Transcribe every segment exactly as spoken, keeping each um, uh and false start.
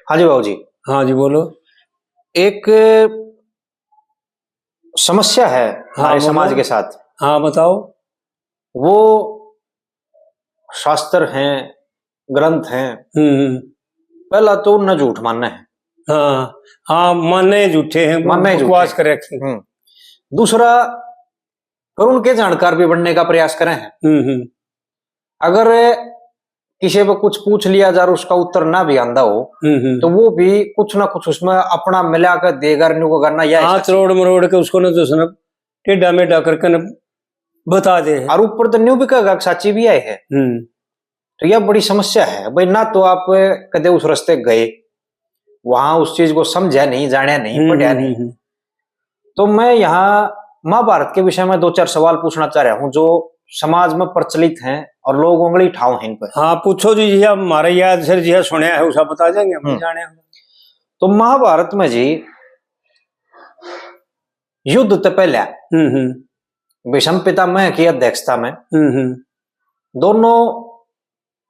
हाँ जी बाबू जी। हाँ जी, बोलो। एक समस्या है हाँ, हमारे बोलो। समाज के साथ। हाँ, बताओ। वो शास्त्र हैं, ग्रंथ हैं, हम्म, हम्म। पहला तो उनने झूठ मानना है। हाँ, हाँ, मानने झूठे हैं, मानने झूठे। बकवास कर रखी। हम्म। दूसरा, फिर उनके जानकार भी बनने का प्रयास करें हैं। हम्म, हम्म। अगर किसी को कुछ पूछ लिया जा और उसका उत्तर ना भी आंदा हो, हम्म, हम्म। तो वो भी कुछ ना कुछ उसमें अपना मिला कर देगा, न्यू को करना या हाँ, ऐसा। त्रोड़ मरोड़ के उसको ना तो उसने टेढ़ा मेढ़ा करके ना बता दे। और ऊपर तो न्यू भी कहेगा कि साची भी आए है। हम्म। तो यह बड़ी समस्या है भाई, ना तो आप कदे उस रास्ते गए, वहां उस चीज को समझा नहीं, जाना नहीं, हम्म, पढ़ा हम्म, नहीं। हम्म, हम्म। तो मैं यहाँ महाभारत के विषय में दो चार सवाल पूछना चाह रहा हूँ, जो समाज में प्रचलित हैं और लोग उंगली ठाव हैं इन पर। हाँ, पूछो जी, जी, हमारे याद से जी सुनया है, उसा बता देंगे हम, हम्म। जाने हम। तो महाभारत में जी, युद्ध तो पहले हम्म, हम्म। भीष्म पितामह की अध्यक्षता में हम्म, हम्म। दोनों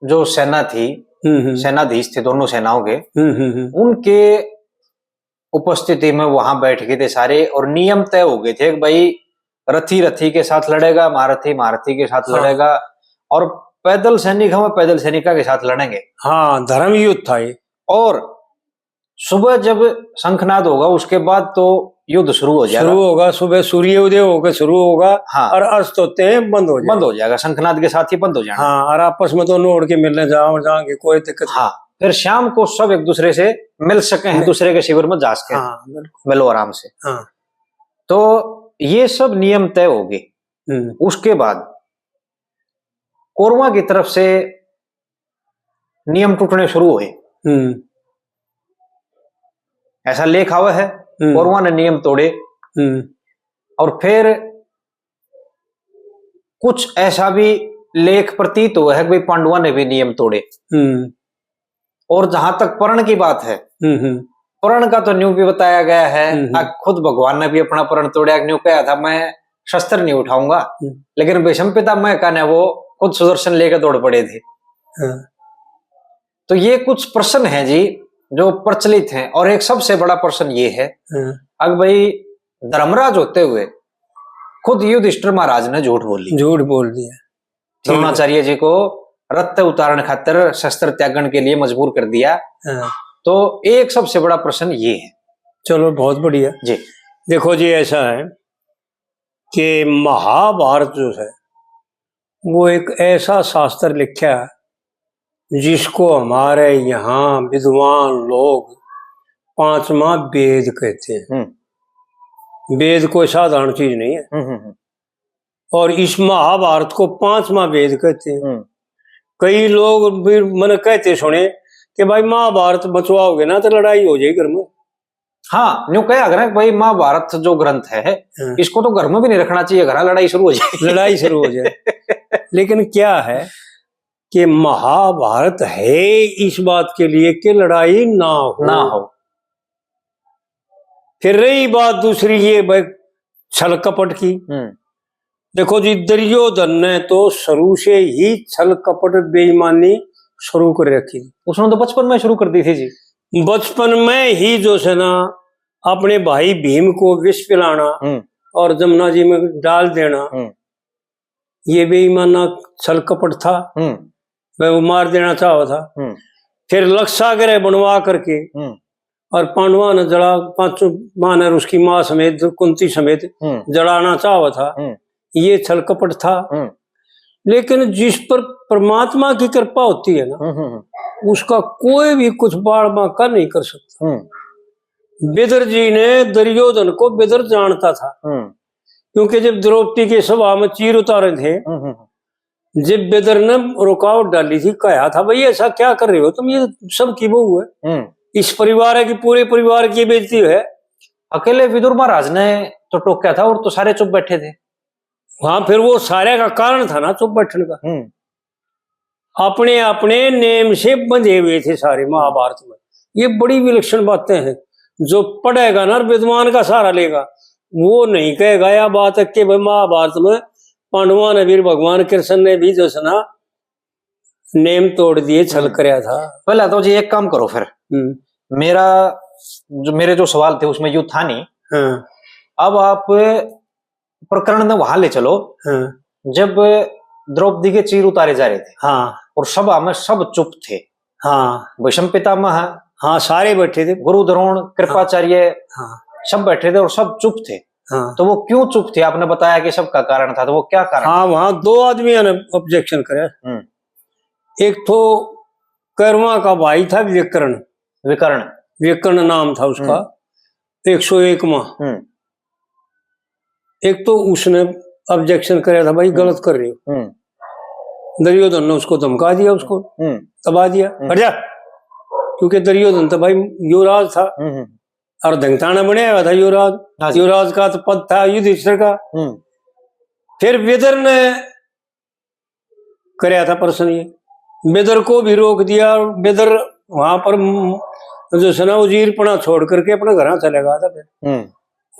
जो सेना थी, हम्म, हम्म। सेनाधीश थे दोनों सेनाओं के, हम्म, हम्म, हम्म। उनके उपस्थिति में वहां बैठ गए थे सारे और नियम तय हो गए थे कि भाई, रथी रथी के साथ लड़ेगा, महारथी महारथी के साथ हाँ। लड़ेगा, और पैदल सैनिक हम पैदल सैनिका के साथ लड़ेंगे। हाँ, धर्म युद्ध था ये। और सुबह जब शंखनाद होगा, उसके बाद तो युद्ध शुरू हो जाएगा। शुरू होगा, सुबह सूर्योदय होकर शुरू होगा हाँ। और अस्त होते हैं बंद हो जाएगा। बंद हो जाएगा, शंखनाद के साथ ही बंद हो जाएगा। हाँ, और आपस में दोनों उड़ के मिलने जाओ, जाएंगे, कोई दिक्कत नहीं। हाँ, फिर शाम को सब एक दूसरे से मिल सके हैं, मिल- दूसरे के शिविर में जा सके हैं। हाँ, बिल्कुल। मिलो आराम से। हाँ। तो ये सब नियम तय हो गए। हम्म। उसके बाद कौरवां की तरफ से नियम टूटने शुरू हुए। हम्म। ऐसा लेख आवे है, हम्म। कौरवां ने नियम तोड़े। हम्म। और फिर कुछ ऐसा भी लेख प्रतीत हुआ है कि भाई, पांडवां ने भी नियम तोड़े। हम्म। और जहां तक प्रण की बात है, हम्म, हम्म। प्रण का तो न्यू भी बताया गया है, हम्म, हम्म। आ, खुद भगवान ने भी अपना प्रण तोड़ा, न्यू कहा था, मैं शस्त्र नहीं उठाऊंगा, हम्म। लेकिन भीष्म पितामह का ने वो खुद सुदर्शन लेकर दौड़ पड़े थे। हाँ। तो ये कुछ प्रश्न हैं जी, जो प्रचलित हैं, और एक सबसे बड़ा प्रश्न ये है, हाँ। अब भाई, धर्मराज होते हुए खुद युधिष्ठिर महाराज ने झूठ बोली। झूठ बोल दिया। ठीक है। द्रोणाचार्य जी को रथ उतारण खातर शस्त्र त्यागण के लिए मजबूर कर दिया। हाँ। तो एक सबसे बड़ा प्रश्न ये है। चलो, बहुत बढ़िया। जी। देखो जी, ऐसा है कि महाभारत जो है, वो एक ऐसा शास्त्र लिखा है जिसको हमारे यहाँ विद्वान लोग पांचवा वेद कहते हैं। हम्म। वेद कोई साधारण चीज नहीं है। हम्म, हम्म, हम्म। और इस महाभारत को पांचवा वेद कहते हैं। हम्म। कई लोग भी मैंने कहते सुने कि भाई, महाभारत बचवाओगे ना तो लड़ाई हो जाएगी घर में। हाँ, न्यू कहा करें कि भाई, महाभारत जो ग्रंथ है, हाँ। इसको तो घर में भी नहीं रखना चाहिए, घर लड़ाई शुरू हो जाए। लड़ाई शुरू हो जाए। लेकिन क्या है कि महाभारत है इस बात के लिए कि लड़ाई ना हो। ना हो। फिर रही बात दूसरी, ये भाई, छल कपट की। हम्म। देखो जी, दुर्योधन ने तो शुरू से ही छल कपट, बेईमानी शुरू कर रखी थी। उसने तो बचपन में शुरू कर दी थी जी। बचपन में ही जो है ना, अपने भाई भीम को विष पिलाना हम्म। और जमुना जी में डाल देना, हम्म। ये बेईमाना छल कपट था। हम्म। वह वो मार देना चाहो था। हम्म। फिर लक्षागृह बनवा करके हम्म। और पांडवा ने जला, पांचों मां ने उसकी मां समेत, कुंती समेत हम्म। जलाना चाहो था। हम्म। ये छल कपट था। हम्म। लेकिन जिस पर परमात्मा की कृपा होती है ना, हम्म, हम्म, हम्म। उसका कोई भी कुछ बाल बांका नहीं कर सकता। हम्म। विदुर जी ने दुर्योधन को विदुर जानता था। हम्म। क्योंकि जब द्रौपदी के सभा में चीर उतारे थे, हम्म, हम्म। जब विदुर ने रुकावट डाली थी, कहा था, "भाई, ऐसा क्या कर रहे हो तुम, ये सबकी बहू है, हम्म। इस परिवार है कि पूरे परिवार की बेइज्जती है।" अकेले विदुर महाराज ने तो टोका था और तो सारे चुप बैठे थे। हाँ, फिर वो सारे का कारण था ना चुप बैठने का। हम्म। अपने अपने नेम से बंधे हुए थे सारे महाभारत में। ये बड़ी विलक्षण बातें हैं। जो पढ़ेगा ना, विद्वान का सहारा लेगा, वो नहीं कहेगा यह बात कि भाई, महाभारत में पांडवां ने भी, भगवान कृष्ण ने भी जो है ना, नेम तोड़ दिए, छल हम्म। करया था। पहला तो जी एक काम करो फिर, हम्म। मेरा जो, मेरे जो सवाल थे उसमें यू था नहीं। हाँ। अब आप प्रकरण ने वहां ले चलो, हाँ। जब द्रौपदी के चीर उतारे जा रहे थे हाँ। और सभा में सब चुप थे। हाँ। भीष्म पितामह, हाँ, सारे बैठे थे। गुरु द्रोण, कृपाचार्य, हाँ। सब बैठे थे और सब चुप थे। हाँ। तो वो क्यों चुप थे? आपने बताया कि सबका कारण था, तो वो क्या कारण? हाँ, वहाँ दो आदमियों ने ऑब्जेक्शन करे। हम्म। एक तो कौरवां का भाई था विकर्ण, विकर्ण। विकर्ण नाम था उसका, एक सौ एक में। हम्म। एक तो उसने ऑब्जेक्शन कराया था, भाई गलत कर रहे हो। हम्म। दुर्योधन ने उसको धमका दिया, उसको हम्म। दबा दिया, हम्म। हट जा, क्योंकि दुर्योधन तो भाई युवराज था हम्म। हम्म। और धंगताना बने हुआ था युवराज। हाँ जी। युवराज का तो पद था युधिष्ठिर का। हम्म। फिर विदर ने कराया था प्रश्न, ये विदर को भी रोक दिया। विदर वहां पर, म, जो है ना, उजीरपना छोड़ करके अपने घर चले गया था, फिर हम्म।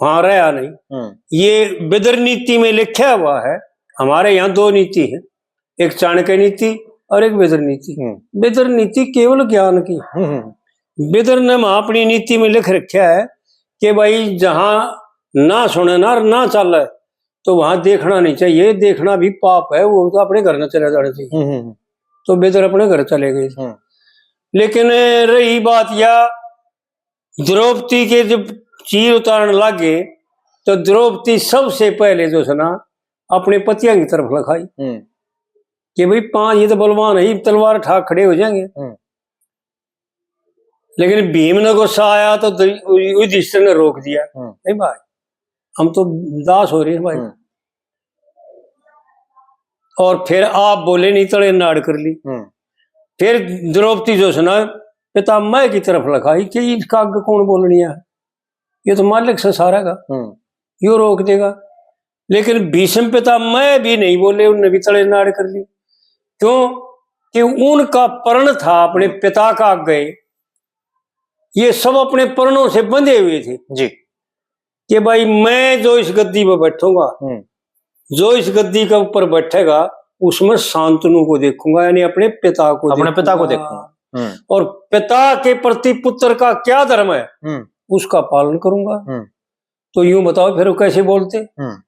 वहां रहा नहीं। हम्म। ये विदर नीति में लिखा हुआ है। हमारे यहाँ दो नीति है, एक चाणक्य नीति और एक विदर नीति। हम्म। विदर नीति केवल ज्ञान की। हम्म। हम्म। विदर ने वहां अपनी नीति में लिख रखा है कि भाई, जहां ना सुने ना और ना चले, तो वहां देखना नहीं चाहिए, देखना भी पाप है, वो तो अपने घर न चले जाने चाहिए। हम्म। हम्म। तो विदर अपने घर चले गए। हम्म। लेकिन रही बात या, द्रौपदी के जब चीर उतारण लागे, तो द्रौपदी सबसे पहले जो है ना, अपने पतिया की तरफ लखाई हम्म। कि भाई, पांच ये तो बलवान है, ये तलवार ठाक खड़े हो जाएंगे। हम्म। लेकिन भीम ने गुस्सा आया तो दु-, युधिष्ठिर ने रोक दिया, हम्म। नहीं भाई, हम तो दास हो रहे हैं भाई। हम्म। और फिर आप बोले नहीं, तले नाड़ कर ली। हम्म। फिर द्रौपदी जो है ना, पितामह की तरफ लखाई कि इसका आगे कौन बोलनी है, ये तो मालिक से सारा का, हम्म। यो रोक देगा। लेकिन भीष्म पितामह भी नहीं बोले, उनने भी तले नाड़ कर ली। क्यों? कि उनका प्रण था अपने पिता का आगे, ये सब अपने प्रणों से बंधे हुए थे जी। कि भाई, मैं जो इस गद्दी पर बैठूंगा, हम्म। जो इस गद्दी के ऊपर बैठेगा, उसमें शांतनु को देखूंगा, यानी अपने पिता को अपने पिता को देखूंगा। देखूंगा। हम्म। और पिता के प्रति पुत्र का क्या धर्म है, हम्म। उसका पालन करूंगा। हम्म। तो यूं बताओ, फिर वो कैसे बोलते? हम्म।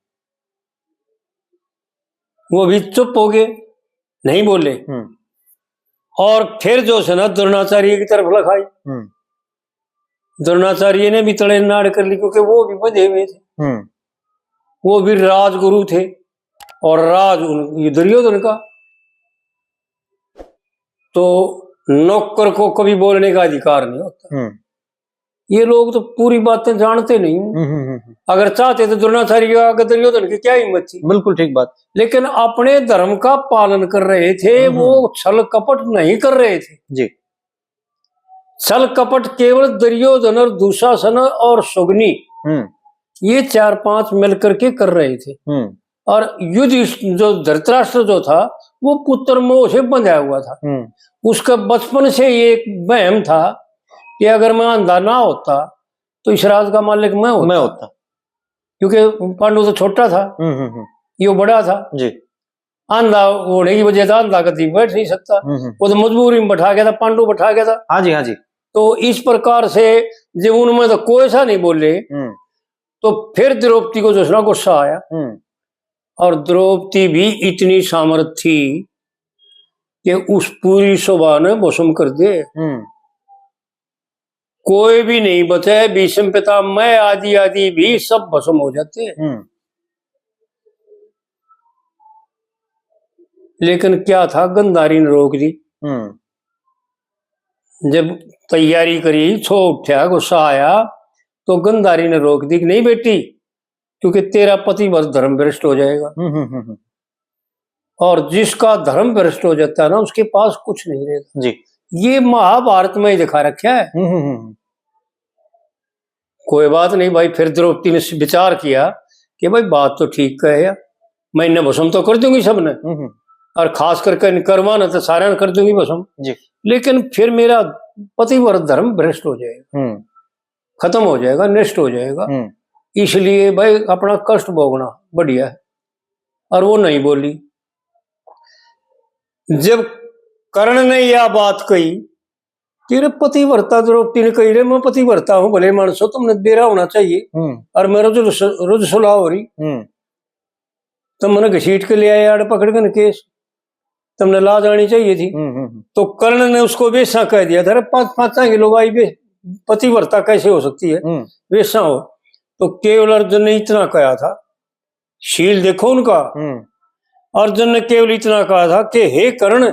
वो भी चुप हो गए, नहीं बोले। हम्म। और फिर जो है ना, द्रोणाचार्य की तरफ लखाई। हम्म। द्रोणाचार्य ने भी तले नाड़ कर ली, क्योंकि वो भी बंधे हुए थे। हम्म। वो भी राजगुरु थे और राज उन-, ये दुर्योधन का। तो नौकर को कभी बोलने का अधिकार नहीं होता। हम्म। ये लोग तो पूरी बातें जानते नहीं। हम्म, हम्म, हम्म। अगर चाहते तो द्रोणाचार्य के आगे दुर्योधन की क्या हिम्मत थी? बिल्कुल ठीक बात। लेकिन अपने धर्म का पालन कर रहे थे, हम्म। वो छल कपट नहीं कर रहे थे। जी। छल कपट केवल दुर्योधन और दुशासन और सुगनी, हम्म। ये चार पांच मिलकर के कर रहे थे। हम्म। और युधिष्ठ-, जो धृतराष्ट्र जो था, वो पुत्र मोह से बंधा हुआ था। हम्म। उसका बचपन से ये एक वहम था कि अगर मैं अंधा ना होता, तो इस राज का मालिक मैं होता। मैं होता। क्योंकि पांडु तो छोटा था, हम्म, हम्म, हम्म। यो बड़ा था। जी। अंधा होने की वजह से अंधा गद्दी बैठ नहीं सकता। हम्म, हम्म। वो तो मजबूरी में बैठा गया था, पांडु बैठा गया था। हाँ जी, हाँ जी। तो इस प्रकार से जब उनमें तो कोई सा नहीं बोले, हम्म। तो फिर द्रौपदी को जो है ना गुस्सा आया। हम्म। और द्रौपदी भी इतनी सामर्थ थी कि उस पूरी सभा ने भस्म कर दे। हम्म। कोई भी नहीं बचे, भीष्म पितामह आदि आदि भी सब भस्म हो जाते। हम्म। लेकिन क्या था, गंधारी ने रोक दी। हम्म। जब तैयारी करी, छो उठा, गुस्सा आया, तो गंधारी ने रोक दी कि नहीं बेटी, क्योंकि तेरा पतिव्रत धर्म भ्रष्ट हो जाएगा। हम्म, हम्म, हम्म, हम्म। और जिसका धर्म भ्रष्ट हो जाता है ना, उसके पास कुछ नहीं रहता। जी। ये महाभारत में ही दिखा रखा है। हम्म, हम्म, हम्म। कोई बात नहीं भाई, फिर द्रौपदी ने विचार किया कि भाई, बात तो ठीक कहे यार, मैं इन्हें भस्म तो कर दूंगी सबने, हम्म, हम्म। और खास करके इन कौरवां ने तो सारे ने कर दूंगी भस्म। जी। लेकिन फिर मेरा पतिव्रत धर्म भ्रष्ट हो जाएगा, हम्म। खत्म हो जाएगा, नष्ट हो जाएगा। हम्म। इसलिए भाई, अपना कष्ट भोगना बढ़िया है। और वो नहीं बोली। जब कर्ण ने यह बात कही, कि रे पतिव्रता, द्रौपदी ने कही, रे मैं पतिव्रता हूँ, भले मानसो, तुमने बेरा होना चाहिए। हम्म। और मैं रुज-, रुज सुलह हो रही, हम्म। तो मैंने घसीट के ले आए आड़ पकड़ के केस, तुमने लाज आनी चाहिए थी। हम्म, हम्म, हम्म। तो कर्ण ने उसको वेश्या कह दिया था, रे पाँच, पाँच की लुगाई वे पतिव्रता कैसे हो सकती है, हम्म। वेश्या हो। तो केवल अर्जुन ने इतना कहा था, शील देखो उनका। हम्म। अर्जुन ने केवल इतना कहा था कि हे कर्ण,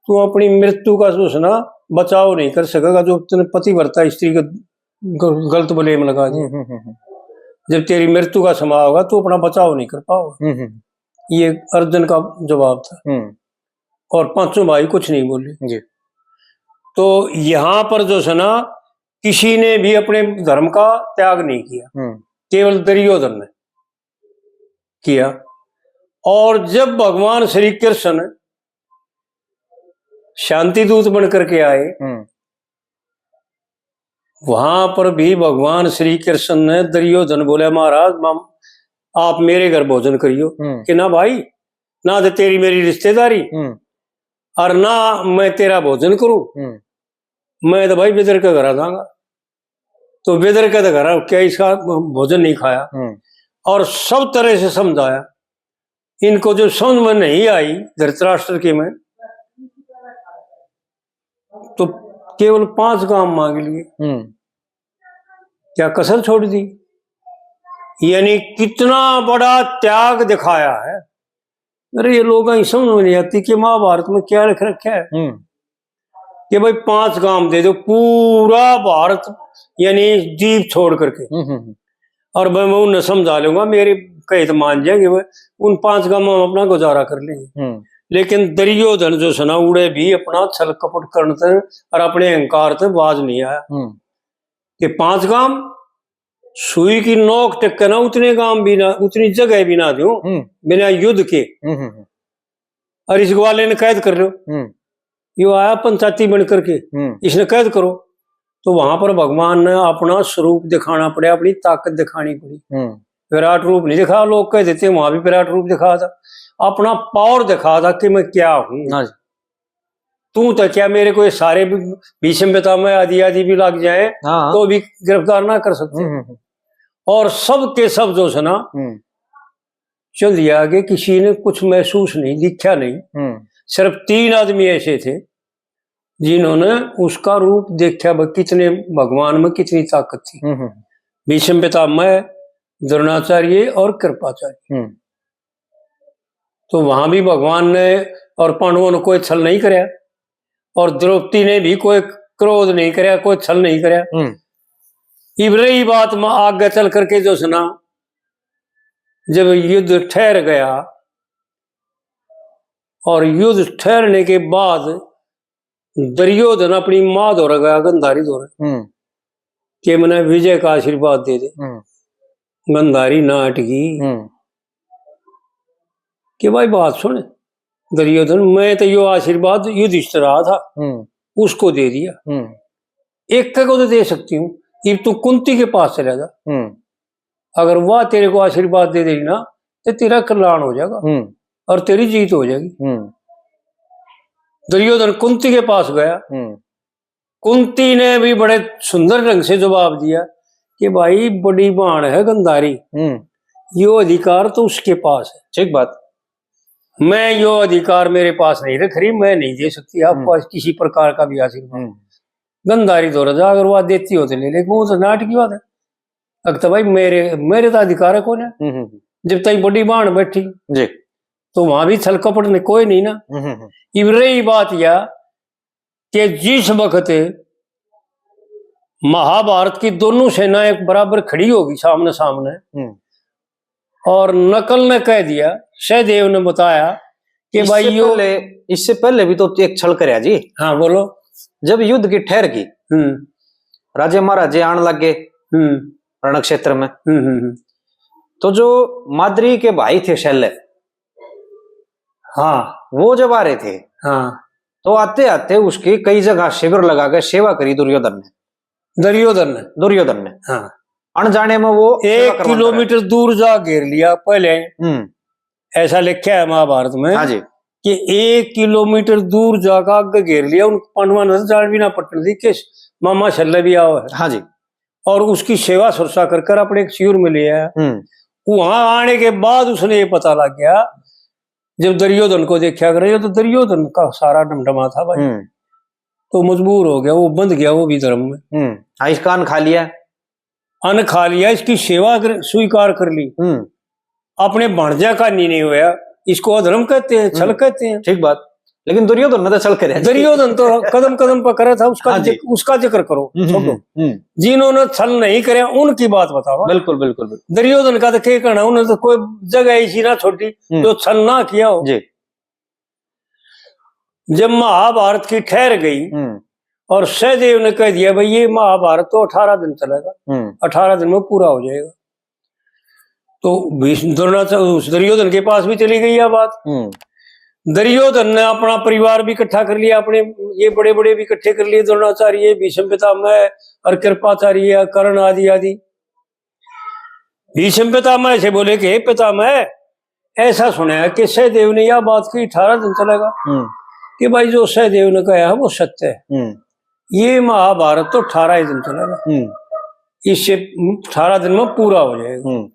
तू अपनी मृत्यु का जो है ना बचाव नहीं कर सकेगा, जो तूने पतिव्रता स्त्री को ग-, गलत ब्लेम लगा दिया। हम्म, हम्म, हम्म, हम्म। जब तेरी मृत्यु का समय होगा, तू अपना बचाव नहीं कर पाओगा। हम्म, हम्म। ये अर्जुन का जवाब था। हम्म। और पांचों भाई कुछ नहीं बोले। जी। तो यहाँ पर जो है ना, किसी ने भी अपने धर्म का त्याग नहीं किया, हम्म। केवल दुर्योधन ने किया। और जब भगवान श्री कृष्ण शांति दूत बन करके आए, हम्म। वहां पर भी भगवान श्री कृष्ण ने दुर्योधन बोला, महाराज, माम-, आप मेरे घर भोजन करियो। हम्म। कि ना भाई, ना तो तेरी मेरी रिश्तेदारी, हम्म। और ना मैं तेरा भोजन करूं। हम्म। मैं तो भाई विदुर के घर आ जाऊंगा। तो विदुर के तो घर क्या इसका भोजन नहीं खाया। हम्म। और सब तरह से समझाया। इनको जो समझ में नहीं आई धृतराष्ट्र की में, तो केवल पांच काम मांग लिए। हम्म। क्या कसर छोड़ दी? यानी कितना बड़ा त्याग दिखाया है। अरे, ये लोग ही समझ में नहीं आती कि महाभारत में क्या लिख रखा है। हम्म। कि भाई पांच काम दे दो, पूरा भारत यानी द्वीप छोड़ करके। हम्म, हम्म, हम्म। और मैं, मैं उन्हें समझा लूंगा, मेरे कहे तो मान जाएंगे, वो उन पांच काम में हम अपना गुजारा कर लेंगे। हम्म। लेकिन दुर्योधन जो सना उड़े भी अपना छल कपट करण ते और अपने अहंकार ते बाज नहीं आया। हम्म। कि पांच काम सुई की नोक टक्के ना उतने काम भी ना, उतनी जगह भी ना दूं हम्म। बिना युद्ध के। हम्म, हम्म, हम्म। और इस ग्वाले ने कैद कर लो। हम्म। यो आया पंचायती बन करके, हम्म। इसने कैद करो। तो वहां पर भगवान ने अपना स्वरूप दिखाना पड़ा, अपनी ताकत दिखानी पड़ी। हम्म। विराट रूप नहीं दिखा, लोग कह देते वहां भी विराट रूप दिखा था, अपना पावर दिखा था कि मैं क्या हूँ। हाँ जी। तू तो क्या, मेरे को ये सारे भी, भीष्म पितामह आदि आदि भी लग जाए हाँ। तो भी गिरफ्तार ना कर सकते। हम्म, हम्म, हम्म। और सब के सब जो है ना, हम्म। चल दिया कि किसी ने कुछ महसूस नहीं, दिखा नहीं। हम्म। सिर्फ तीन आदमी ऐसे थे जिन्होंने उसका रूप देखा, ब-, कितने भगवान में कितनी ताकत थी। हम्म, हम्म। भीष्म पितामह, द्रोणाचार्य और कृपाचार्य। हम्म। तो वहां भी भगवान ने और पांडवों ने कोई छल नहीं करया और द्रौपदी ने भी कोई क्रोध नहीं करया, कोई छल नहीं करया। हम्म। इब रही बात म-, आगे चल करके जो सुना, जब युद्ध ठहर गया और युद्ध ठहरने के बाद दुर्योधन अपनी माँ धोरे गया, गंधारी धोरे, हम्म। कि मने विजय का आशीर्वाद दे दे। हम्म। गंधारी ना अटकी हम्म। कि भाई बात सुन दुर्योधन, मैं तो यो आशीर्वाद युधिष्ठिर रहा था, हम्म। उसको दे दिया। हम्म। एक को तो दे सकती हूँ, इब तू कुंती के पास चला जा। हम्म। अगर वह तेरे को आशीर्वाद दे देगी ना, तो तेरा कल्याण हो जाएगा हम्म। और तेरी जीत हो जाएगी। हम्म। दुर्योधन कुंती के पास गया। हम्म। कुंती ने भी बड़े सुंदर ढंग से जवाब दिया कि भाई, बड़ी बहन है गंधारी, हम्म। यो अधिकार तो उसके पास है। ठीक बात। मैं यो अधिकार मेरे पास नहीं रख रही, मैं नहीं दे सकती आपको हम्म। आज किसी प्रकार का भी आशीर्वाद। हम्म। गंधारी धोरे जा, अगर वह देती हो तो ले ले, वो तो नाटकी बात है। अगर तो भाई मेरे, मेरे तो अधिकार है कोने। हम्म, हम्म। जब ताई बड़ी बहन बैठी जी। तो वहां भी छल कपट ने कोई नहीं ना। हम्म, हम्म, हम्म। इब रही बात या कि जिस वक्त महाभारत की दोनों सेना एक बराबर खड़ी होगी सामने सामने, हम्म। और नकल ने कह दिया, सहदेव ने बताया कि इससे भाई यो पहले, इससे पहले भी तो एक छल करया जी। हाँ, बोलो। जब युद्ध की ठहर गई, हम्म। राजे महाराजे आण लग गए हम्म। रण क्षेत्र में, हम्म, हम्म, हम्म। तो जो माद्री के भाई थे शैल्य, हाँ। वो जब आ रहे थे, हाँ। तो आते आते उसकी कई जगह शिविर लगा के सेवा करी दुर्योधन ने। दुर्योधन ने? दुर्योधन ने। हाँ। अनजाने में वो सेवा एक करवाने लगा। किलोमीटर दूर जा घेर लिया पहले। हम्म। ऐसा लिखा है महाभारत में। हाँ जी। कि एक किलोमीटर दूर जाकर आगे घेर लिया, उन पांडवां ने जान भी ना पटन दी कि मामा शल्य भी आओ है। हाँ जी। और उसकी सेवा सुरक्षा कर कर अपने एक शिविर में ले आया। हम्म। वहां आने के बाद उसने ये पता लग गया, जब दुर्योधन को देखा करे, तो दुर्योधन का सारा डमडमा था भाई। हम्म। तो मजबूर हो गया, वो बंध गया वो भी धर्म में। हम्म। हाँ, इसका अन्न खा लिया। अन्न खा लिया, इसकी सेवा कर, स्वीकार कर ली। हम्म। अपने भाणजा का नहीं, नहीं होया, इसको अधर्म कहते हैं, छल हम्म। कहते हैं। ठीक बात। लेकिन दुर्योधन ने तो छल करे। दुर्योधन तो कदम कदम पर करे था, उसका हाँ जी। जिक-, उसका जिक्र करो, हम्म, छोड़ो। हम्म, हम्म। जिन्होंने छल नहीं करे, उनकी बात बताओ। बिल्कुल, बिल्कुल, बिल्कुल। दुर्योधन का तो क्या कहना, उन्होंने तो कोई जगह ऐसी ना छोड़ी, हम्म। जो छल ना किया हो। जी। जब महाभारत की ठहर गई हम्म। और सहदेव ने कह दिया, "भाई, ये महाभारत तो अठारह दिन चलेगा, हम्म। अठारह दिन में पूरा हो जाएगा।" तो भीष्म, द्रोणाचार्य, उस दुर्योधन के पास भी चली गई यह बात। हम्म। दुर्योधन ने अपना परिवार भी इकट्ठा कर लिया, अपने ये बड़े बड़े भी इकट्ठे कर लिए, द्रोणाचार्य, भीष्म पितामह और कृपाचार्य, कर्ण आदि आदि। भीष्म पितामह से बोले कि, "हे पितामह, ऐसा सुना है कि सहदेव ने यह बात की, अठारह दिन चलेगा।" हम्म। कि भाई, जो सहदेव ने कहा है, वो सत्य है। हम्म। ये महाभारत तो अठारह ही दिन चलेगा। हम्म। इससे अठारह दिन में पूरा हो जाएगा। हम्म।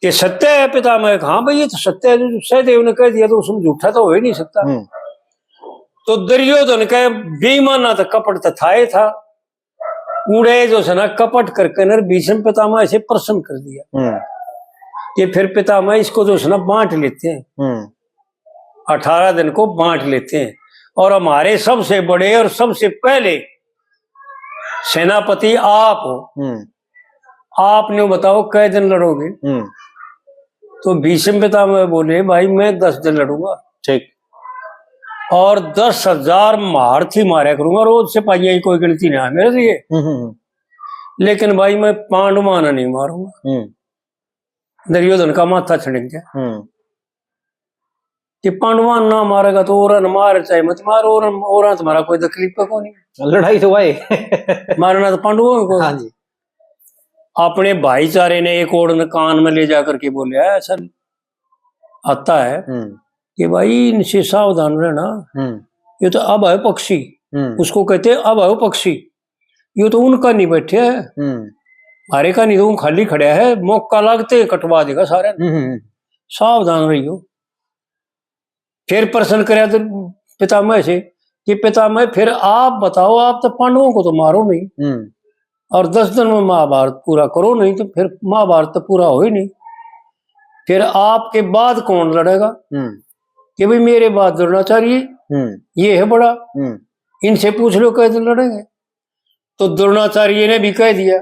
ये सत्य है पितामह? हाँ भाई, ये तो सत्य है, जो सहदेव ने कह दिया तो उसमें झूठा तो हो ही नहीं सकता। हम्म। तो दुर्योधन का बेईमाना तो कपट तो था ही था, उड़े जो है ना, कपट करके न भीष्म पितामह से प्रसन्न कर दिया हम्म। कि फिर पितामह, इसको जो है ना, बांट लेते हैं, हम्म। अठारह दिन को बांट लेते हैं, और हमारे सबसे बड़े और सबसे पहले सेनापति आप हो, हम्म। आप न्यू बताओ, कै दिन लड़ोगे? हम्म। तो भीष्म पितामह बोले, "भाई, मैं दस दिन लड़ूंगा, ठीक। और दस हजार महारथी मारा करूंगा, रोज सिपाहियां की कोई गिनती ना है मेरे लिए, हम्म, हम्म, हम्म। लेकिन भाई, मैं पांडवां ने नहीं मारूंगा।" हम्म। दुर्योधन का माथा छिड़क गया हम्म। कि पांडवां ना मारेगा तो और मार, चाहे मत मार, और, और तुम्हारा कोई तकलीफ का कोनी। लड़ाई तो भाई मारना तो पांडवों को। हाँ जी। अपने भाईचारे ने एक और ने कान में ले जा करके बोले, ऐसा आता है हम्म। कि भाई, इनसे सावधान रहना, हम्म। ये तो अभय पक्षी, हम्म। उसको कहते हैं अभय पक्षी, ये तो उनका नहीं बैठे है, हम्म। हमारे का नहीं तो वो खाली खड़ा है, मौका लागते ही कटवा देगा सारे। हम्म, हम्म। सावधान रहियो। फिर प्रश्न करया तो पितामह से कि पितामह, फिर आप बताओ, आप तो पांडवों को तो मारो नहीं हम्म। और दस दिन में महाभारत पूरा करो नहीं, तो फिर महाभारत तो पूरा हो ही नहीं। फिर आपके बाद कौन लड़ेगा? हम्म। कि भाई, मेरे बाद द्रोणाचार्य, हम्म। ये है बड़ा, हम्म। इनसे पूछ लो कै दिन लड़ेंगे। तो द्रोणाचार्य ने भी कह दिया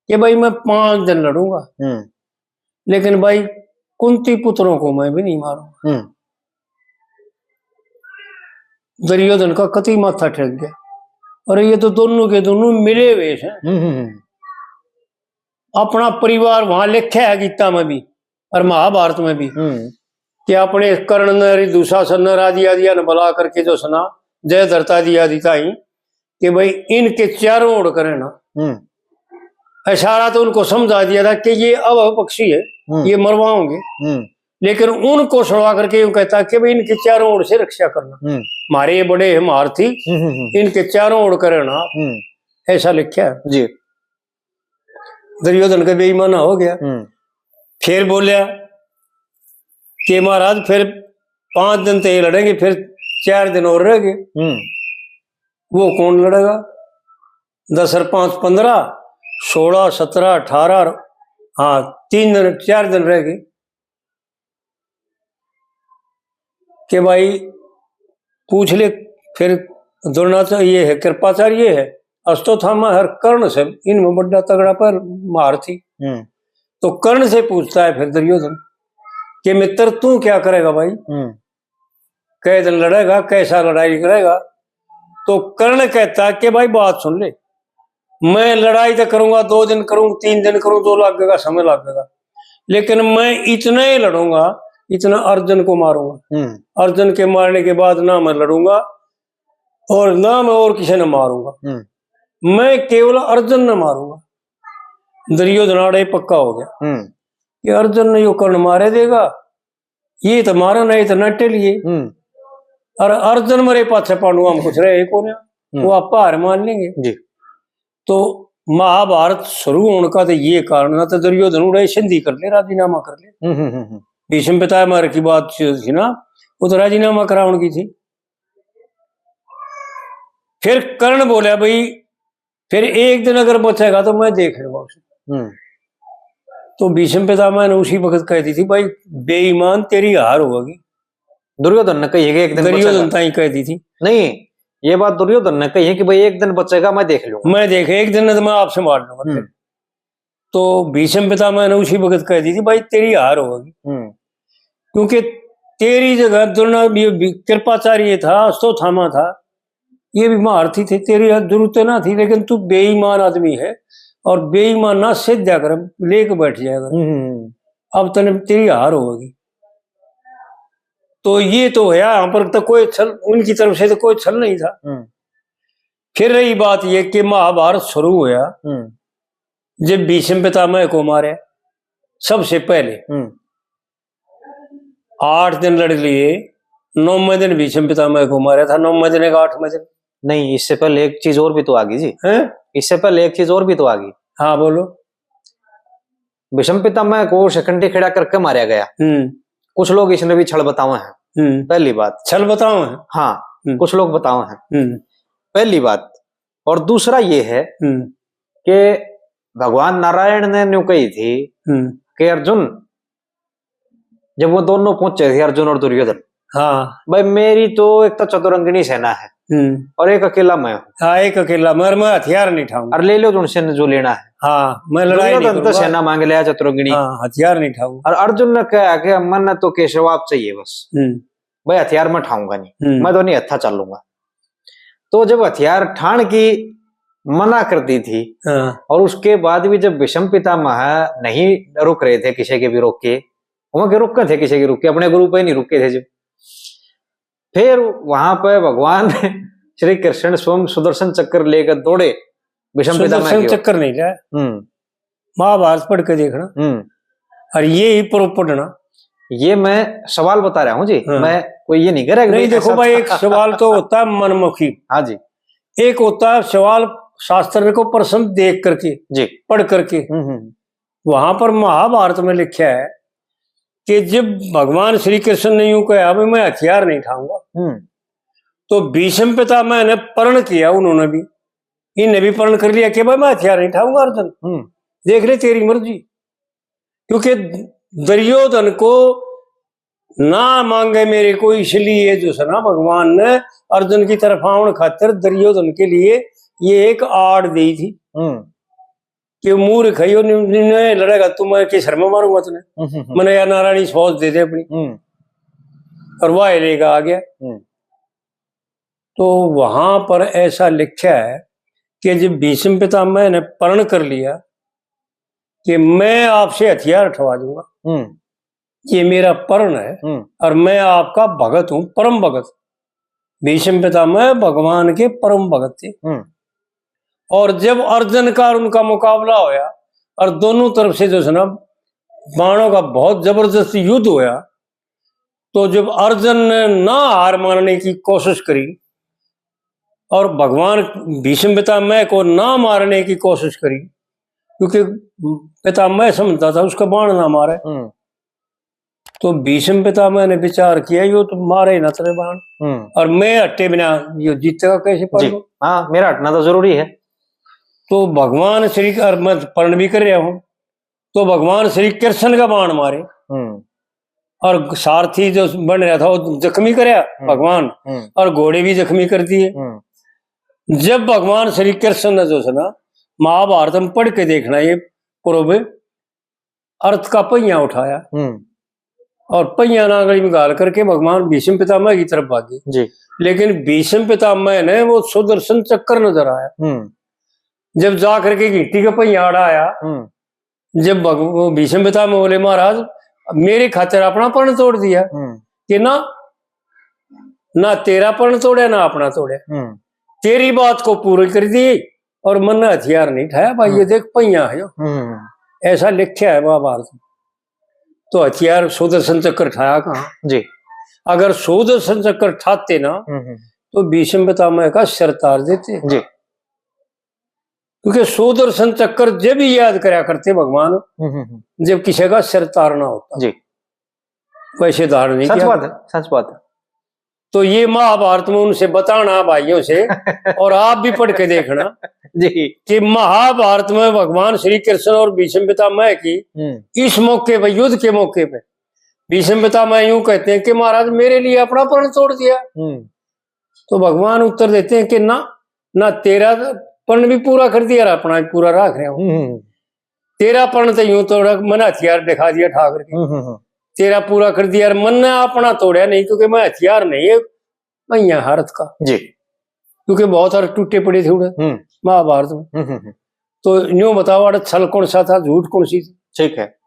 कि भाई, मैं पांच दिन लड़ूंगा, हम्म। लेकिन भाई, कुंती पुत्रों को मैं भी नहीं मारूंगा। हम्म। दुर्योधन का कतई माथा ठेक गया, अरे, ये तो दोनों के दोनों मिले हुए हैं। हम्म, हम्म, हम्म। अपना परिवार वहां लिखा है गीता में भी और महाभारत में भी हम्म। कि अपने कर्ण ने, दुशासन ने, आदि आदि ने बुला करके जो सुना, जय धरता दी आदि ताई कि भाई, इनके चारों ओर करे ना। हम्म। इशारा तो उनको समझा दिया था कि ये अभय पक्षी है, हम्म। ये मरवाओगे। हम्म। लेकिन उनको सुनवा करके यूं कहता कि भाई, इनके चारों ओर से रक्षा करना। हम्म। हमारे ये बड़े हैं महारथी, हम्म, हम्म, हम्म। इनके चारों ओर करे ना। हम्म। ऐसा लिखा है। जी। दुर्योधन का बेईमाना हो गया। हम्म। फिर बोलिया कि महाराज, फिर पांच दिन तो ये लड़ेंगे, फिर चार दिन और रह गए। हम्म। वो कौन लड़ेगा? दस और पांच पन्द्रह, सोलह, सत्रह, अठारह, हाँ, तीन दिन, चार दिन रह गए। कि भाई, पूछ ले, फिर द्रोणाचार्य ये है, कृपाचार्य ये है, अश्वत्थामा हर कर्ण से, इनमें बड़ा तगड़ा पर महारथी। हम्म। तो कर्ण से पूछता है फिर दुर्योधन कि मित्र, तू क्या करेगा भाई? हम्म। कै दिन लड़ेगा, कैसा लड़ाई करेगा? तो कर्ण कहता कि भाई, बात सुन ले, मैं लड़ाई तो करूंगा, दो दिन करूंगा, तीन दिन करूंगा, जो लगेगा, समय लगेगा, लेकिन मैं इतना ही लड़ूंगा, इतना अर्जुन को मारूंगा। हम्म। अर्जुन के मारने के बाद ना मैं लड़ूंगा और ना मैं और किसी ने मारूंगा। हम्म। मैं केवल अर्जुन ने मारूंगा। दुर्योधन आड़े पक्का हो गया हम्म। कि अर्जुन ने यो कर्ण मारे देगा, ये तो मारा ना, ये तो नटे लिए। हम्म। और अर्जुन मरे पाछे पांडु हम कुछ रहे ही कोन्या। हम्म। वो आपा हार मान लेंगे। जी। तो महाभारत शुरू होने का तो ये कारण ना, तो दुर्योधन उड़े संधि कर ले, राजीनामा कर ले। हम्म, हम्म, हम्म, हम्म। भीष्म पितामह की बात थी ना, वो तो राजीनामा करावन की थी। फिर कर्ण बोला, भाई, फिर एक दिन अगर बचेगा तो मैं देख लूंगा उसे। हम्म। तो भीष्म पितामह ने उसी वक्त कह दी थी, भाई बेईमान, तेरी हार होगी। दुर्योधन ने कही है कि एक दिन दुर्योधन बचेगा। ताई कह दी थी। नहीं, ये बात दुर्योधन ने कही है कि भाई एक दिन बचेगा, मैं देख लूंगा। मैं देख, एक दिन तो मैं आपसे मार लूंगा। हम्म। तो भीष्म पितामह ने उसी वक्त कह दी थी, भाई तेरी हार होगी। हम्म। क्योंकि तेरी जगह द्रोणा-, ये भी कृपाचार्य था, अश्वत्थामा था, ये भी महारथी थे, तेरी जरूरत ना थी, लेकिन तू बेईमान आदमी है और बेईमान ना सेध्या कर, लेके बैठ जाएगा। हम्म। अब तने, तेरी हार होगी। तो ये तो होया, यहाँ पर तो कोई छल, उनकी तरफ से तो कोई छल नहीं था। हम्म। फिर रही बात ये कि महाभारत शुरू होया, हम्म। जब भीष्म पितामह को मारे सबसे पहले, हम्म। आठ दिन लड़ लिए, नौवें दिन भीष्म पितामह को मारा था, नौवें दिन एक आठवें दिन। नहीं, इससे पहले एक चीज और भी तो आ गई जी। हैं? इससे पहले एक चीज और भी तो आ गई। हाँ, बोलो। भीष्म पितामह को शिखंडी खड़ा करके मारा गया। हम्म। कुछ लोग इसने भी छल बतावे हैं। हम्म। पहली बात। छल बतावे हैं? हाँ, हम्म। कुछ लोग बतावे हैं। हम्म। पहली बात। और दूसरा ये है हम्म। कि भगवान नारायण ने न्यू कही थी हम्म। कि अर्जुन, जब वो दोनों पहुंचे थे, अर्जुन और दुर्योधन, हाँ। भाई, मेरी तो एक तो चतुरंगिणी सेना है हम्म। और एक अकेला मैं हूँ। हाँ, एक अकेला मैं, और मैं हथियार नहीं ठाऊंगा। और ले लो जो उनसे जो लेना है। हाँ, मैं लड़ाई नहीं दुर्योधन तो करूंगा। सेना मांग लिया चतुरंगिणी। हाँ, हथियार नहीं ठाऊंगा। और अर्जुन ने कहा कि मन तो केशव आप चाहिए बस। हम्म। भाई, हथियार मैं ठाऊंगा नहीं, हम्म। मैं तो नहीं हत्था चालूंगा। तो जब हथियार ठाण की मना कर दी थी हाँ। और उसके बाद भी जब भीष्म पितामह नहीं रुक रहे थे किसी के भी रोक के, वहां के रुके थे किसी के रुक के, अपने गुरु पे नहीं रुके थे जब, फिर वहां पे भगवान श्री कृष्ण स्वयं सुदर्शन चक्र लेकर दौड़े भीष्म पितामह सुदर्शन की ओर। चक्र नहीं लिया। हम्म। महाभारत पढ़ के देखना। हम्म। और ये ही प्रो पढ़ना। ये मैं सवाल बता रहा हूँ जी, हाँ। मैं कोई ये नहीं कह रहा कि नहीं, भाई देखो ऐसा भाई, एक सवाल तो होता है मनमुखी। हाँ जी। एक होता है सवाल शास्त्र को प्रश्न देख करके, जी। पढ़ करके। हम्म, हम्म। वहां पर महाभारत में लिखा है कि जब भगवान श्री कृष्ण ने यूं कहा, "भाई, मैं हथियार नहीं ठाऊंगा," हम्म। तो भीष्म पितामह ने प्रण किया, उन्होंने भी, इनने भी प्रण कर लिया कि भाई, मैं हथियार नहीं ठाऊंगा अर्जुन, हम्म। देख ले तेरी मर्जी। क्योंकि दुर्योधन को ना मांगे मेरे को, इसलिए जो है ना, भगवान ने अर्जुन की तरफ आवन खातिर दुर्योधन के लिए ये एक आड़ दी थी हम्म। कि मूर्ख है यो, नि-, नि-, नहीं लड़ेगा तू, मैं किस शर्मा मारूंगा तूने, हम्म, हम्म, हम्म। मैंने या नारायणी फौज दे दे अपनी। हम्म। और वह लेगा आ गया। हम्म। तो वहां पर ऐसा लिखा है कि जब भीष्म पितामह ने प्रण कर लिया कि मैं आपसे हथियार उठवा दूंगा, हम्म। ये मेरा प्रण है हम्म। और मैं आपका भगत हूं, परम भगत। भीष्म पितामह भगवान के परम भगत थे। हम्म। और जब अर्जुन का और उनका मुकाबला होया और दोनों तरफ से जो है ना, बाणों का बहुत जबरदस्त युद्ध होया, तो जब अर्जुन ने ना हार मानने की कोशिश करी और भगवान भीष्म पितामह को ना मारने की कोशिश करी, क्योंकि पितामह समझता था उसका बाण ना मारे, हम्म। तो भीष्म पितामह ने विचार किया, यो तो मारे ही ना तेरे बाण, हम्म। और मैं हटे बिना यो जीतेगा कैसे जी। पांडव? हाँ, मेरा हटना तो जरूरी है। तो भगवान श्री, और मैं प्रण भी कर रहा हूँ, तो भगवान श्री कृष्ण का बाण मारे हम्म। और सारथी जो बन रहा था वो जख्मी करया हम्म। भगवान, हम्म। और घोड़े भी जख्मी कर दिए। हम्म। जब भगवान श्री कृष्ण ने जो है ना, महाभारत में पढ़ के देखना ये पूर्व, अर्थ का पहिया उठाया हम्म। और पहिया नांगली में घाल करके भगवान भीष्म पितामह की तरफ भागे। जी। लेकिन भीष्म पितामह ने वो सुदर्शन चक्र नजर आया। हम्म। जब जा करके घंटी का पहिया अड़ाया, हम्म। जब भग-, वो भीष्म पितामह बोले, "महाराज, मेरे खातिर अपना प्रण तोड़ दिया हम्म। कि ना, ना तेरा प्रण तोड़े, ना अपना तोड़े। हम्म। तेरी बात को पूरी कर दी और मन्ने हथियार नहीं ठाया भाई, ये हम्म। देख पहिया है यो।" हम्म। ऐसा लिखा है महाभारत में। तो हथियार सुदर्शन चक्र ठाया कहाँ? जी। अगर सुदर्शन चक्र ठाते ना, हम्म, हम्म। तो भीष्म पितामह का सिर तार देते। जी। क्योंकि सुदर्शन चक्र जब भी याद करया करते भगवान, हम्म, हम्म, हम्म। जब किसी का सिर तारना होता। जी। वैसे धारण नहीं सच किया। बात है, सच बात है। तो ये महाभारत में उनसे बताना भाइयों से, और आप भी पढ़ के देखना जी। कि महाभारत में भगवान श्री कृष्ण और भीष्म पितामह की हम्म। इस मौके पे, युद्ध के मौके पे, भीष्म पितामह यूं कहते हैं कि महाराज, मेरे लिए अपना प्रण छोड़ दिया। हम्म। तो भगवान उत्तर देते हैं कि ना, ना तेरा प्रण भी पूरा कर दिया और अपना भी पूरा रख रहा हूँ। हम्म। तेरा प्रण तो यूं तोड़ा, मैंने हथियार दिखा दिया ठाकर के। हम्म, हम्म, हम्म। तेरा पूरा कर दिया और मैंने अपना तोड़ा नहीं, क्योंकि मैं हथियार नहीं है, मैं यहाँ हारत का। जी। क्योंकि बहुत सारे टूटे पड़े थे उड़े हम्म। महाभारत में। हम्म, हम्म, हम्म। तो न्यू बताओ, अरे छल कौन सा था, झूठ कौन सी थी? ठीक है।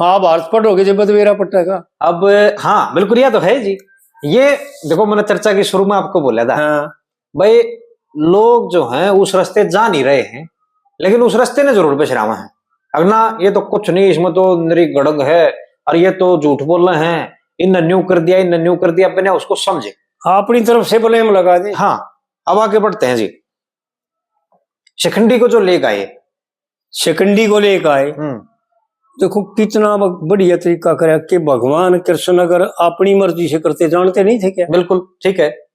महाभारत पढ़ोगे जब बदबेरा पटेगा। अब हाँ, बिल्कुल, यह तो है जी। ये देखो, मैंने चर्चा की शुरू में आपको बोला था, हाँ। भाई, लोग जो हैं उस रास्ते जा नहीं रहे हैं, लेकिन उस रास्ते ने जरूर बिछरावा है। अगना, ये तो कुछ नहीं, इसमें तो निरी गड़ग है, और ये तो झूठ बोल रहे हैं, इन न्यू कर दिया, इन न्यू कर दिया, बिना उसको समझे। अपनी तरफ से blame लगा दे। हाँ, अब आगे बढ़ते हैं जी। शिखंडी को जो लेके आए, शिखंडी को लेके आए, हम्म। देखो कितना ब-, बढ़िया तरीका करया कि भगवान कृष्ण अगर अपनी मर्जी से करते, जानते नहीं थे क्या? बिल्कुल, ठीक है।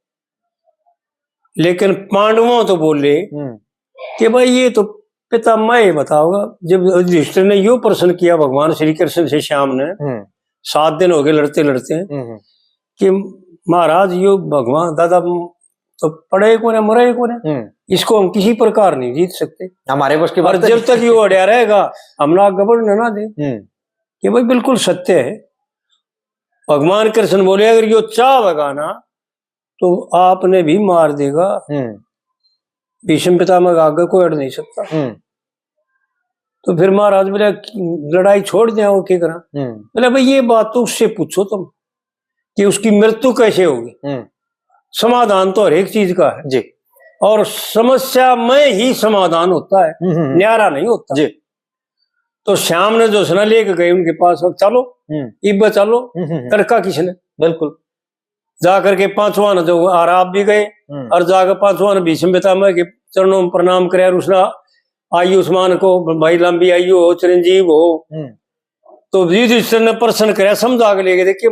लेकिन पांडवों तो बोले हम्म। कि भाई, ये तो पितामह ही बताओगा। जब युधिष्ठिर ने यो प्रश्न किया भगवान श्री कृष्ण से, श्याम ने, हम्म। सात दिन हो गए लड़ते लड़ते, हम्म। कि महाराज, यो भगवान दादा तो पड़े ही कोने, मरे ही कोने, हम्म। इसको हम किसी प्रकार नहीं जीत सकते। हमारे बस की और बात जब नहीं। तक यो अड़या रहेगा, हम ना आगे बढ़ने ना दे। हम्म। कि भाई, बिल्कुल सत्य है। भगवान कृष्ण बोले, अगर यो चाहेगा ना, तो आपने भी मार देगा। हम्म। भीष्म पितामह का आगे कोई अड़ नहीं सकता। हम्म। तो फिर महाराज बोले, लड़ाई छोड़ दें, वो क्या करा? हम्म। बोले, भाई, ये बात तो उससे पूछो तुम कि उसकी मृत्यु कैसे होगी। हम्म। समाधान तो हर एक चीज का है जी। और समस्या में ही समाधान होता है, हम्म, हम्म, हम्म। न्यारा नहीं होता। जी। तो श्याम ने जो सुना लेके गए उनके पास, अब चलो, हम्म। इब्बे चलो, हम्म, हम्म, हम्म। तड़का किसने? बिल्कुल। जा करके पांचवा ने जो आराप भी गए हम्म। और जाकर पांचवा ने भीष्म पितामह के चरणों में प्रणाम करे और उसने आयुष्मान को, भाई, लंबी आयु हो, चिरंजीव हो। हम्म। तो युधिष्ठिर ने प्रश्न करे, समझा के लेके, देखिए,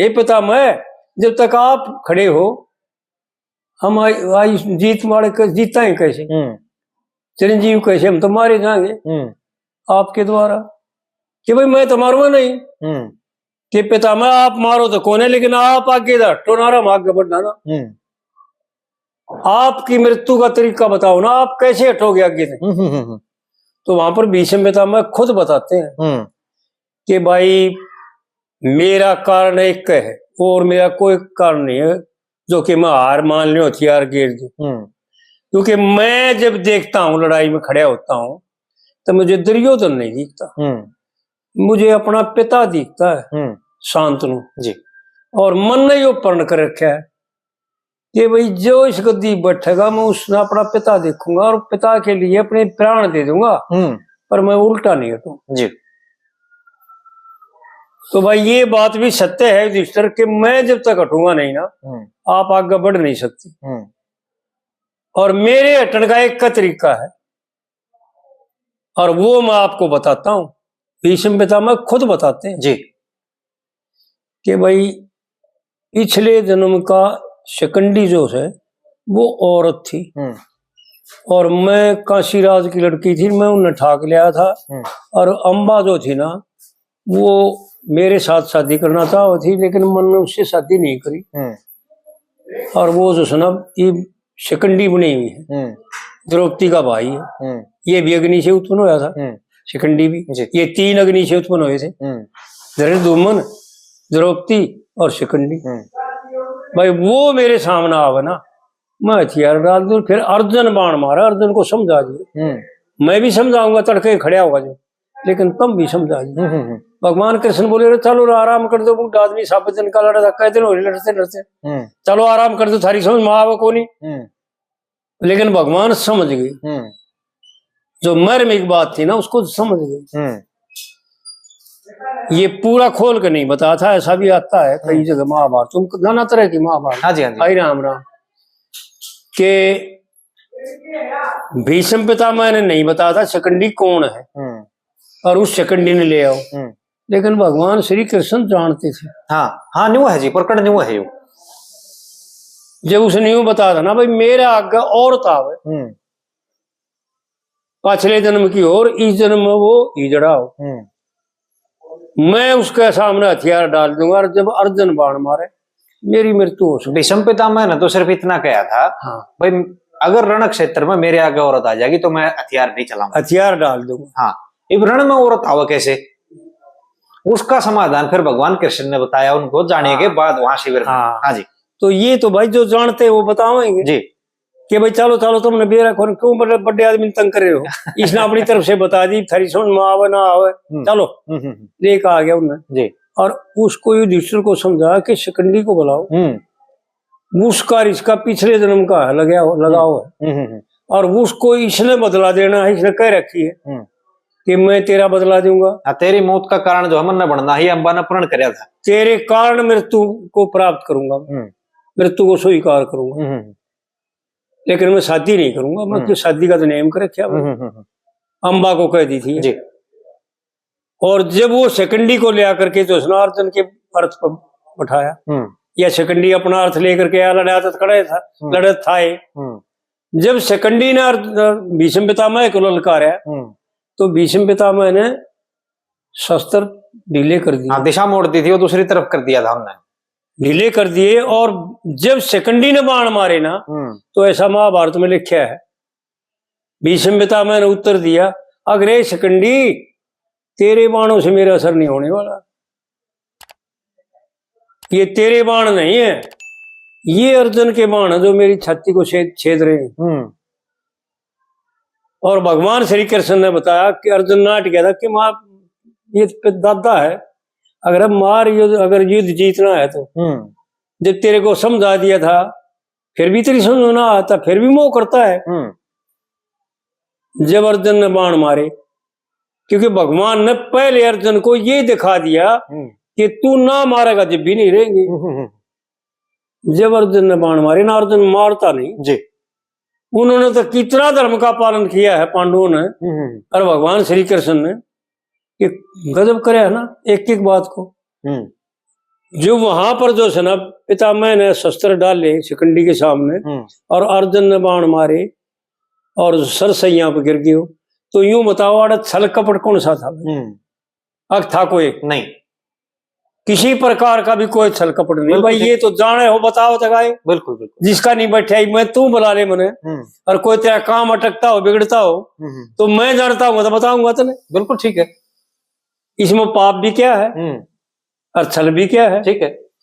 हे पितामह, जब तक आप खड़े हो, हम आयु, आयु जीत वाले कै-, जीता ही कैसे? हम्म। चिरंजीव कैसे? हम तो मारे जाएंगे हम्म। आपके द्वारा। कि भाई, मैं तो मारूंगा नहीं। हम्म। कि पितामह, आप मारो तो कोने, लेकिन आप आगे से हटो ना, हम आगे बढ़ना ना। हम्म। आपकी मृत्यु का तरीका बताओ ना, आप कैसे हटोगे आगे से? हम्म, हम्म, हम्म, हम्म। तो वहां पर भीष्म पितामह खुद बताते हैं हम्म। कि भाई, मेरा कारण एक है और मेरा कोई कारण नहीं है जो कि मैं हार मान लूं, हथियार गेर दूं। हम्म। क्योंकि मैं जब देखता हूं, लड़ाई में खड़ा होता हूं, तो मुझे दुर्योधन नहीं दिखता, हम्म। मुझे अपना पिता दिखता है, हम्म। शांतनु। जी। और मन ने यो प्रण कर रखा है कि भाई, जो इस गद्दी बैठेगा, मैं उसने अपना पिता देखूंगा और पिता के लिए अपने प्राण दे दूंगा, हम्म। पर मैं उल्टा नहीं हटूं। जी। तो भाई, ये बात भी सत्य है युधिष्ठिर कि मैं जब तक हटूंगा नहीं ना, हम्म। आप आगे बढ़ नहीं सकते। हम्म। और मेरे हटने का एक का तरीका है, और वो मैं आपको बताता हूं, भीष्म पितामह खुद बताते हैं जी। कि भाई, पिछले जन्म का शिखंडी जो है, वो औरत थी। हम्म। और मैं काशीराज की लड़की थी, मैं उन्हें ठाक लिया था। हम्म। और अम्बा जो थी ना, वो मेरे साथ शादी करना चाहो थी, लेकिन मैंने उससे शादी नहीं करी। हम्म। और वो जो है ना, ये शिखंडी बनी हुई है, हम्म। द्रौपदी का भाई है। हम्म। ये भी अग्नि से उत्पन्न होया था, हम्म। शिखंडी भी। जी। ये तीन अग्नि से उत्पन्न हुए थे, हम्म। धृष्टद्युम्न, द्रौपदी और शिखंडी। हम्म। भाई, वो मेरे सामने आवे ना, मैं हथियार डाल दूं। फिर अर्जुन बाण मारा, अर्जुन को समझा दिया, हम्म। मैं भी समझाऊंगा, तड़के खड़ा होगा जो, लेकिन तुम भी समझा दिया। हम्म, हम्म, हम्म। भगवान कृष्ण बोले, "अरे चलो, आराम कर दो, बूढ़ा आदमी, सब दिन का लड़ा था, कै दिन हो रहे लड़ते लड़ते, हम्म। चलो आराम कर दो, थारी समझ में आवे कोनी।" हम्म। लेकिन भगवान समझ गए, हम्म। जो मर्म एक बात थी ना, उसको समझ गए। हम्म। ये पूरा खोल के नहीं बताया था, ऐसा भी आता है कई हम्म। जगह महाभारत, तुम नाना तरह की महाभारत। हाँ जी, हाँ जी। आई राम राम के भीष्म पितामह ने नहीं बताया था शिखंडी कौन है हम्म। और उस शिखंडी ने ले आओ। हम्म। लेकिन भगवान श्री कृष्ण जानते थे। हाँ, हाँ, न्यू है जी, प्रकरण न्यू है यो। जब उसने यूं बताया था ना, भाई, मेरे आगे औरत आवे, हम्म। पाछले जन्म की और इस जन्म में वो हिजड़ा हो, हम्म। मैं उसके सामने हथियार डाल दूंगा और जब अर्जुन बाण मारे, मेरी मृत्यु हो सकती। भीष्म पितामह ने तो सिर्फ इतना कहा था, हाँ। भाई, अगर रण क्षेत्र में मेरे आगे औरत आ जाएगी तो मैं हथियार नहीं चलाऊंगा। हथियार डाल दूंगा। हाँ, इब रण में औरत आवे कैसे, उसका समाधान फिर भगवान कृष्ण ने बताया उनको जाने के हाँ। बाद वहां शिविर में। हाँ। हाँ जी। तो ये तो भाई जो जानते हैं वो बतावेंगे जी। कि भाई चलो, चलो, तुमने बेरा कौन, क्यों बड़े, बड़े आदमी ने तंग कर रहे हो? इसने अपनी तरफ से बता दी, थारी समझ में आवे ना आवे, हम्म। चलो, हम्म, हम्म, हम्म। लेके आ गया उन्हें। जी। और उसको युधिष्ठिर को समझा कि शिखंडी को बुलाओ, हम्म। उसका और इसका पिछले जन्म का है, लगा, लगाव है। हम्म, हम्म, हम्म। और उसको इसने बदला देना है, इसने कह रखी है हम्म। कि मैं तेरा बदला दूंगा। हाँ, तेरी मौत का कारण जो है मन्ने बनना ही, अम्बा ने प्रण करया था। तेरे कारण मृत्यु को प्राप्त करूंगा, हम्म। मृत्यु को स्वीकार करूंगा। हम्म, हम्म। लेकिन मैं शादी नहीं करूंगा, मैं हम्म। क्यों शादी का तो नियम कर रखा हम्म, मैंने। हम्म, हम्म, हम्म। अम्बा को कह दी थी। जी। और जब वो शिखंडी को ले आकर के जो है ना अर्जुन के अर्थ पर बैठाया, हम्म। या शिखंडी अपना अर्थ लेकर के आया, लड़ा तो खड़ा था, हम्म। लड़त था ये। हम्म। जब शिखंडी ने अर्ज-, भीष्म पितामह को ललकारा, हम्म। तो भीष्म पितामह ने शस्त्र ढीले कर दिए। हाँ, दिशा मोड़ दी थी, वो दूसरी तरफ कर दिया था हमने। ढीले कर दिए, और जब शिखंडी ने बाण मारे ना, हम्म। तो ऐसा महाभारत में लिखा है, भीष्म पितामह ने उत्तर दिया, अगर ए शिखंडी, तेरे बाणों से मेरा असर नहीं होने वाला, ये तेरे बाण नहीं है, ये अर्जुन के बाण है जो मेरी छाती को छेद, छेद रहे हैं। हम्म। और भगवान श्री कृष्ण ने बताया कि अर्जुन नाट गया था कि माँ, ये तो दादा है, अगर अब मार युद्ध, अगर युद्ध जीतना है तो हम्म। जब तेरे को समझा दिया था, फिर भी तेरी समझ में ना आता, फिर भी मोह करता है। हम्म। जब अर्जुन ने बाण मारे, क्योंकि भगवान ने पहले अर्जुन को ये दिखा दिया हम्म। कि तू ना मारेगा जब भी नहीं रहेंगे। हम्म, हम्म, हम्म। जब अर्जुन ने बाण मारे ना, अर्जुन मारता नहीं। जी। उन्होंने तो कितना धर्म का पालन किया है पांडवों ने हम्म, हम्म। और भगवान श्री कृष्ण ने, ये गजब करे है ना एक एक बात को। हम्म। जो वहां पर जो है ना पितामह ने शस्त्र डाले शिखंडी के सामने हम्म। और अर्जुन ने बाण मारे और सरसैया पर गिर गयो, तो यूं बताओ, आड़े छल कपट कौन सा था? हम्म। अक था कोई? नहीं। किसी प्रकार का भी कोई छल कपट नहीं। बिल्कुल भाई, ठीक। ये तो जाने हो, बताओ तक आए। बिल्कुल, बिल्कुल। जिसका नहीं बैठा ही, मैं तू बुला ले मने। हम्म। और कोई तेरा काम अटकता हो, बिगड़ता हो, हम्म। तो मैं जानता हूँ तो बताऊंगा तने। बिल्कुल ठीक है। इसमें पाप भी क्या है हम्म। और छल भी क्या है? ठीक है।